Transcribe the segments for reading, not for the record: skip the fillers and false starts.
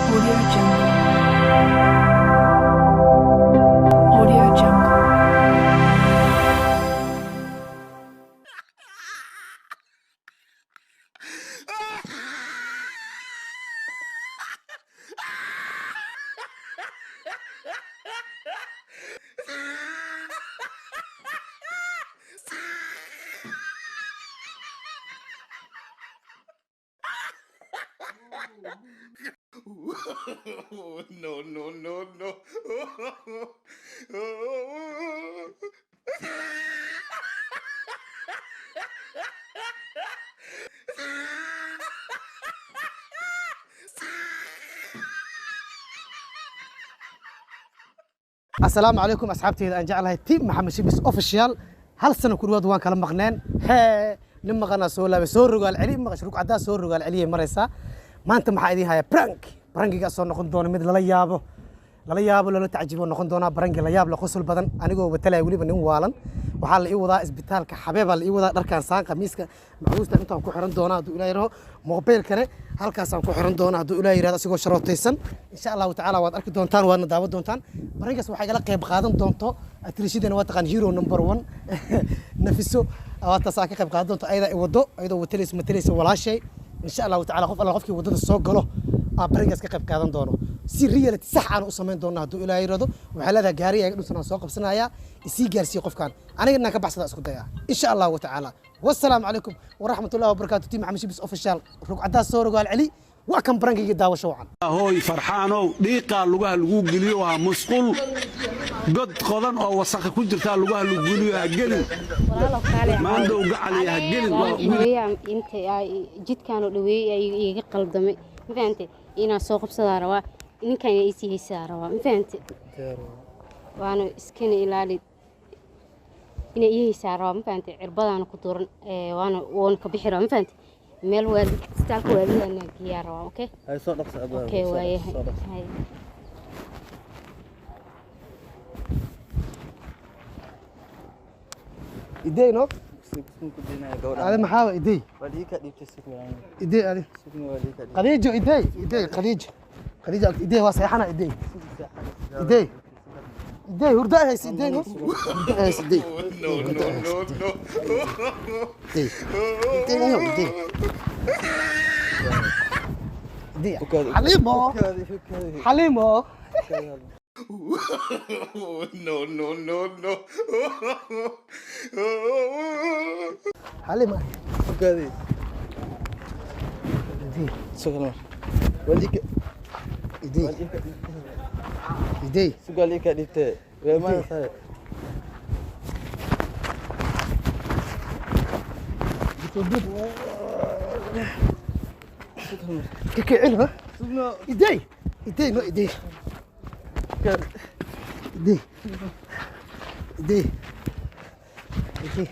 Audio Jungle. Audio Jungle. No, no, no, no. Asalaamu calaykum asxaabteyda aan jeclahay, Team Maxamed Shibis Official. Hal sano ku dhawaad waan kala maqneen. Hee, nin maqanaa soo laabay, soo rogaal celi maqash rugcadaa soo rogaal celiyay maraysaa. Maanta maxaa idiin haya? Prank. Prankigaa soo noqon doona mid lala yaabo, lala yaabo, lala tacjibo noqon doonaa. Pranki la yaab la qosol badan, anigoo watalaya weliba nin waalan. Waxaa la ii wadaa isbitaalka Xabeebaa la ii wadaa. Dharkaan saan, khamiiska, macruusta intaan ku xiran doonaa hadduu Ilaah yiraahdo. Mobilkane halkaasaan ku xiran doonaa hadduu Ilaah yiraahdo, asigoo sharootaysan. Insha Allahu tacaala waad arki doontaan, waadna daawan doontaan. Prankaas waxaa igala qayb qaadan doonto atrishadana waa taqaan, hero number one Nafiso. Waataas aa ka qayb qaadan doonto, ayadaa i wado, ayadoo watalaysa, matalaysa walaashay. Insha Allahu tacala qof alla qofkii waddada soo galo aa prankaas ka qayb qaadan doono. Si reality sax aan u samayn doona hadduu Ilaahay yiraahdo. Waxay leedahay gaariga iga dhunsan aan soo qabsanayaa, isii gaarsiiyo qofkan, aniga inaan ka baxsada isku dayaa insha Allahu tacaala. Wassalaamu calaykum waraxmatullahi wabarakaatu. Team Maxamed Shibis Official, rugcadaas soo rogaal celi, waa kan prankiga. Daawasho wacan. Hooy Farxaanow, dhiiqaa lugaha lagu geliyo, waa musqul god qodan oo wasakha ku jirtaa lugaha lagu geliyo. Ha gelin maandhow gacaliya, ha gelin. Dhaweeyaa inta jidkaan oo dhaweeyey ay iga qaldamay, ma fahante? Inaan soo qabsadaa rabaa ninkan, inaa isii haysadaa rabaa, ma fahante? Waana iskana ilaali, inaa ii haysaa rabaa, ma fahante? Cirbadaana ku duran, waana woona ka bixi rabaa, ma fahante? Meel waali isbitaalka waalidana geeyaa rabaa. Okay. Soo dhaqso abaa. Okay, waayahay. Soo dhaqso. Hay. Idey no. Ku deynaya gabadha. Adi maxaa idey? Waa ii ka dhiibtay, sugna. Idey adi. Sugna, waa ii ka dhiibtay. Khadiijo idey, idey Khadiijo, Khadiijo idey, waa seexana. Idey, idey, idey, hurdo ay haysa. Idey no, hurdo ay haysa. Idey. No, no, no, no. Idey, idey no, idey, idey. Xaliimo, Xaliimo. No, no, no, no. Xaliimo. Ukaadi. Idey. Sugna. Waa ii ka Idey, idey. Sugaa ii ka dhiibtay. Waa ma sare. Kikicin ha. Sugna. Idey, idey no, idey, idey, idey, idey.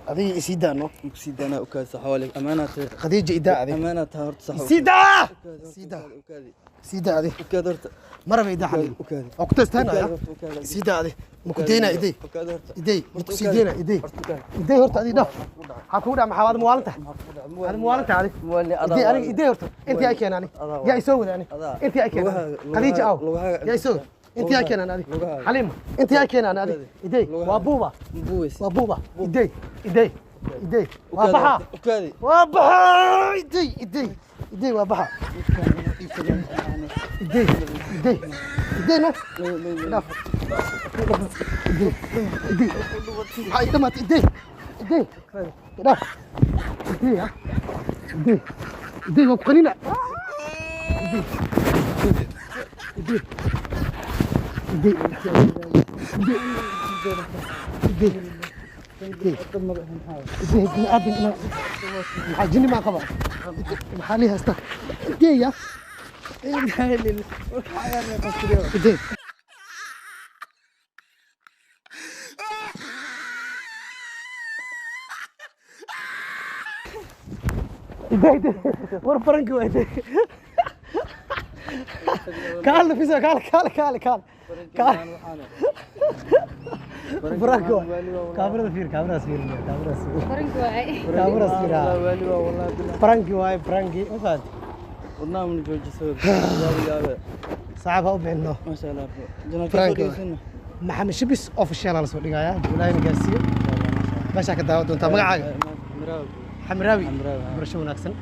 Adiga isii daa no. Ku daanaa, ukaadi, sax waa amaana tahay. Khadiija, idaa adiga. Amaana tahay horta, sax. Isii daa, isii daa. Ukaadi. Isii daa adiga. Ukaadi horta. Maraba idaa, Xaliim. Ukaadi. Waa ku testaanaya. Ukaadi horta, ukaadi. Isii daa adi, ma ku deynaa idey. Ukaadi horta. Idey, ma ku sii deynaa idey. Horta ukaadi. Idey horta, adii dhaf maxaa kugu dhac? Maxaa waad muwaalan tahay? Adi muwaalan tahay adi. Idey aniga, idey horta. Intii ay keenaan yaa isoo wada ani? Intii ay keenaan Khadiija aw yaa isoo wada? Intii ay keenaan adi, Xaliima, intii ay keenaan adi? Idey, waa buuba. Buuweys. Waa buuba. Idey, idey, idey, waa baxa. Ukaadi. Waa baxa. Idey, idey, idey, waa baxa. Idey, idey, idey no, dhaf. Idey, idey, maxaa ii dhamaatay? Idey, idey, dhaf, idey ha, idey, idey, waa ku qanina. Idey, idey, idey, idey, idey, idey, idey, bini aadam ina maxaa jinni maan qabaa? Maxaa lii haystaa? Idey ya, idey. Idey, idey, war pranki waa idey. Kaal nafisa, kaal, kaal, kaal, kaal, kaal. Prank waay. Kaamirada fiir, kaamiradaas fiir, kaamiradaas fiir. Prank waay. Kaamiradaas fiir. Waali waa, wallahi billah. Prank waay, prank, ma fahanti? Wadnaha mun joojiso, yaabe yaabe. Saacab ha u bixinno. Maasha Allah, bro. Janalka Prank soo dhigaysanna. Maxamed Shibis Official la soo dhigayaa, ilaahayna gaarsiiyo. Meeshaa ka daawan doontaa. Magacaaga? Xamraawi. Xamraawi. Xamraawi, ha. Barasho wanaagsan.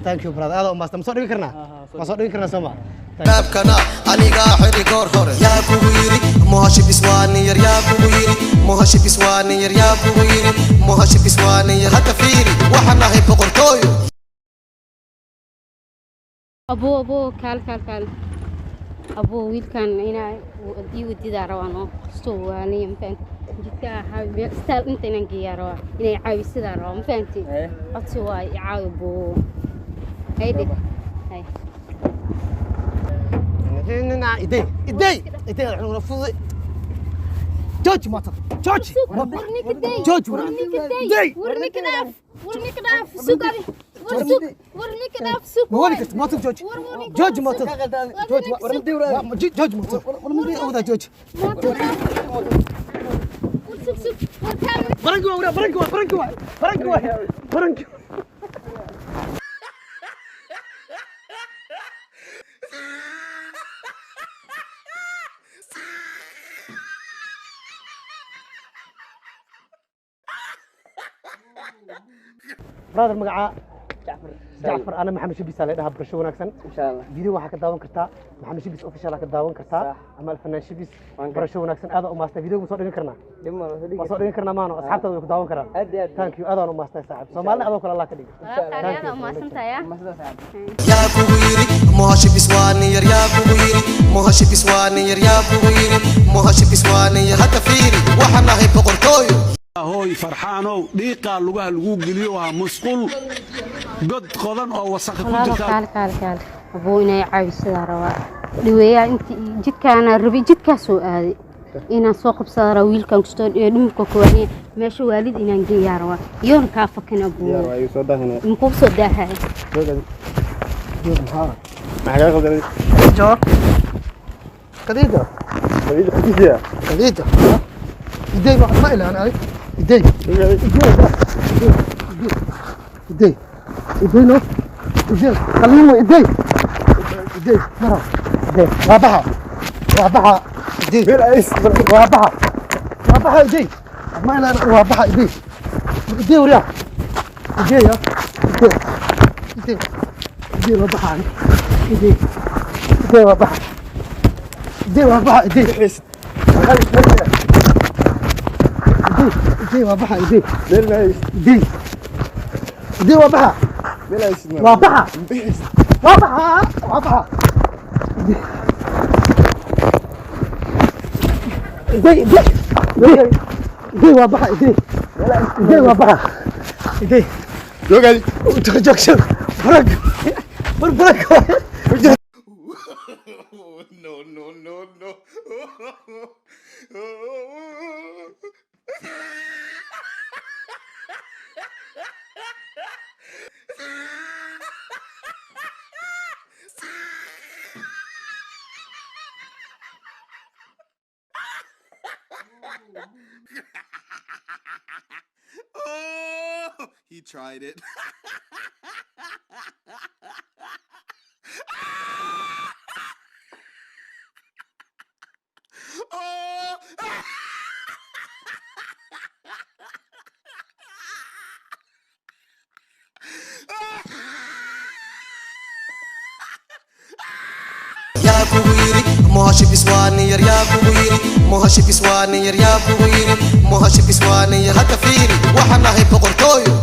Thank you, brother, aad u maasta. Ma soo dhigi karnaa? Ha, ha, soo Ma soo dhigi karnaa? Soo ma Baabkana anigaa xidhi goor hore. Yaa kugu yiri Mohashibis waa nin yar? Yaa kugu yiri Mohashibis waa nin yar? Yaa kugu yiri Mohashibis waa nin yar? Hadda fiiri, waxaan ahay boqortooyo. Aboo, aboo, kaal, kaal, kaal, aboo. Wiilkan inaa ii wadidaa rabaan oo kastoo waanaya, ma fahanti? Jidka ahaa meel istaal inta inaan geeyaa rabaa, inay caawisidaa rabaa, ma fahanti? Codsi waay, i caawi aboo. Haydhe hay. Idey, idey, idey, fududay. Jooji mootada, jooji. Warninka day. Jooji. Warninka Day. day, warninka dhaaf, warninka dhaaf, sug adi, war sug, warninka dhaaf, sug. Ma wadi kartid mootada, jooji. Jooji mootada, jooji, jooji mootada, awdaa, jooji. Mootada dhaaf, war sug, sug, war kaal. Prank waa, prank waa, prank waa, prank waa, prank. Brother, magaca? Jacfar. Ana Maxamed Shibis aa la dhahaa. Barasho wanaagsan. Insha Allah. Video waxaa ka daawan kartaa Maxamed Shibis Official aa ka daawan kartaa ama Alfanaan Shibis. Barasho wanaagsan, aad u maastay. Video ma soo dhigan karnaa? Dhib ma Waa soo dhigan karnaa maano? Asxaabtaada way ku daawan karaan. Aad iyo aad. Thank you, aadaan u maastay saaxiib. Soomaalina adoo kale Allah ka dhigo. Walaalkaan, aad u mahadsantahay. Yaa kugu yiri Mohashibis waa nin yar? Yaa kugu yiri Mohashibis waa nin yar? Yaa kugu yiri Mohashibis waa nin yar? Hadda fiiri, waxaan ahay boqortooyo. Hooy Farxaanow, dhiiqaa lugaha lagu geliyo waa musqul god qodan oo wasakha ku Walaalo, jirta. kaal, kaal, kaal, aboo, inay caawisidaa rabaa. Dhaweeyaa inta jidkaana rabay, jidkaasoo aaday inaan soo qabsadaa rabaa. Wiilkan kastoo ee dhimirka kuwaaniya meesha waalid inaan geeyaa rabaa, iyoona kaa fakan aboo. Soo daahina. Makuu soo daahaya? Joog maxaa? Maxaa kaa qaldanay? Joog. Khadiija. Khadiija. Khadiija. Idey, ma ilaan adig. Idey. Idey. Idey. Idey no. Idey. Qalin way idey. Idey. Mara. Idey. Waa baxa. Waa baxa. Idey. Waa baxa. Waa baxa idey. Ma ilaan, waa baxa idey. Idey wariya. Idey ya. Idey. Idey. Idey waa baxa. Idey. Idey waa baxa. Idey waa baxa idey. Idey. Idey waa baxa idey. Idey. Idey waa baxa. Waa baxa. Waa baxa. Waa baxa. Idey. Idey. Idey. Idey waa baxa idey. Idey waa baxa. Idey. Joogadi. Joog, joog, joog. Prank. War prank. No, no, no, no. Oh, he tried it. Oh! Yaa kugu yiri Mohashibis waa nin yar? Yaa kugu yiri Mohashibis waa nin yar? Yaa kugu yiri Mohashibis waa nin yar? Hadda fiiri, waxaan ahay boqortooyo.